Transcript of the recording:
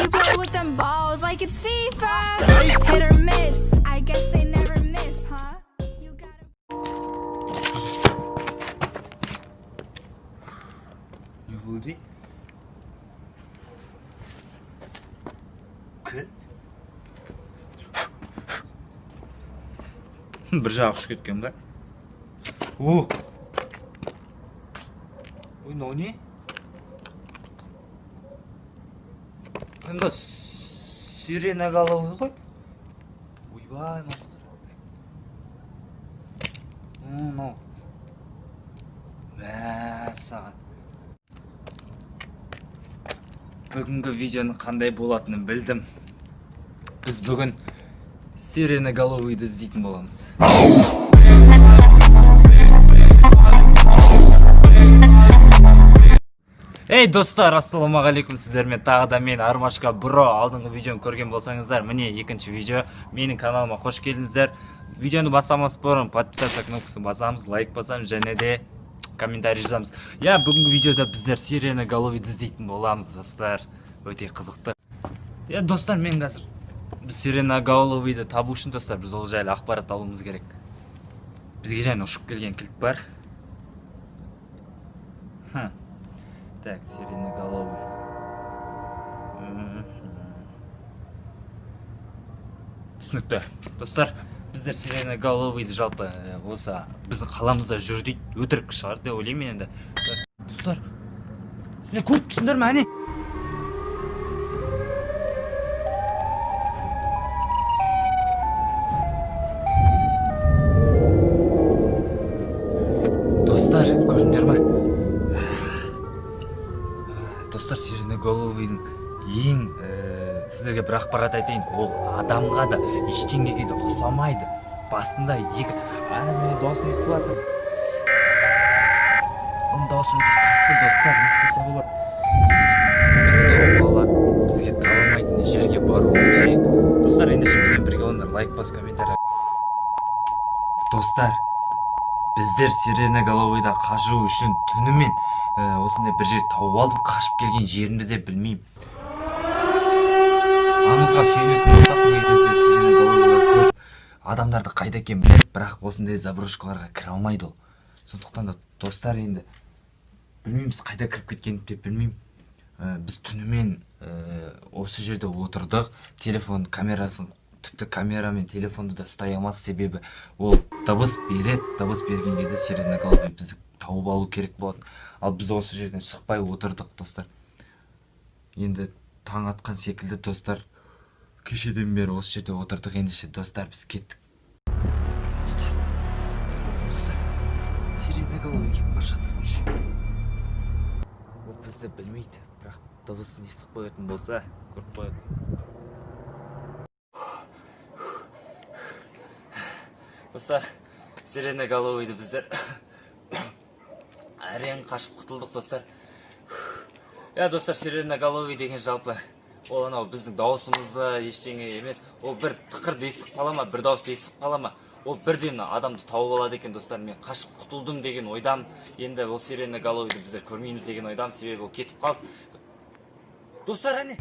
You play with them balls like it's FIFA. Hit or miss, I guess they never miss, huh? You gotta. Не болды? Кіл. Бір жағы ұшып кеткен ба? О! Ой, мынау не? Мында сиреноголовый ғой. Ойбай, масқара. Мынау. Мәссаған. Бүгінгі видеоның қандай болатынын білдім. Біз бүгін сиреноголовыйды іздейтін боламыз. Ей, достар, ассалаумағалейкум, сіздермен тағы да мен, Армашка Бро. Алдыңғы видеоны көрген болсаңыздар, міне екінші видео. Менің каналыма қош келдіңіздер. Видеоны бастамас бұрын подписаться кнопкасын басамыз, лайк басамыз және де комментарий жазамыз. Иә, бүгінгі видеода біздер сиреноголовыйды іздейтін боламыз, достар. Өте қызықты. Иә, достар, мен қазір біз сиреноголовыйды табу үшін, достар, біз ол жайлы ақпарат алуымыз керек. Бізге және ұшып келген кілт бар. Хм. Так, сиреноголовый. Түсінікті. Достар, біздер сиреноголовыйды жалпы осы біздің қаламызда жүр дейді. Өтірік шығар деп ойлаймын енді. Достар, сендер көріп тұрсыңдар ма, әне? Достар, көрдіңдер ма? Достар, сиреноголовыйдың ең сіздерге бір ақпарат айтайын, ол адамға да, ештеңеге де ұқсамайды. Басында екі, а, мен дауысын естіп жатырмын. Оның дауысы өте қатты, достар, не істесе болады? Бізді тауып алады, бізге таба алмайтын жерге баруымыз керек. Достар, ендеше бізбен бірге болыңдар, лайк басып, комментарий. Достар, біздер сиреноголовыйдан қашу үшін түнімен осындай бір жер тауып алдым, қашып келген жерімді де білмеймін. Аңызға сүйенетін болсақ, негізі сиреноголовыйға көп адамдарды қайда екенін біледі, бірақ осындай заброшкаларға кіре алмайды ол. Сондықтан да, достар, енді білмейміз, қайда кіріп кеткенін де білмеймін. Біз түнімен осы жерде отырдық, телефон камерасын, тіпті камера мен телефонды да ұстай алмадық, себебі ол дыбыс береді, дыбыс берген кезде сиреноголовый бізді тауып алу керек болатын. Ал біз осы жерден шықпай отырдық, достар. Енді таң атқан секілді, достар. Кешеден бері осы жерде отырдық. Ендеше, достар, біз кеттік. Достар, достар, сиреноголовый кетіп бара жатыр. Ол бізді білмейді, бірақ дыбысын естіп қоятын болса, көріп қояды. Достар, сиреноголовыйды біздер әрең қашып құтылдық, достар. Иә, достар, сиреноголовый деген жалпы ол анау біздің дауысымызды ештеңе емес, ол бір тықырды естіп қала ма, бір дауысты естіп қала ма, ол бірден адамды тауып алады екен, достар. Мен қашып құтылдым деген ойдамын. Енді ол сиреноголовыйды біздер көрмейміз деген ойдамын, себебі ол кетіп қалды. Достар, әне.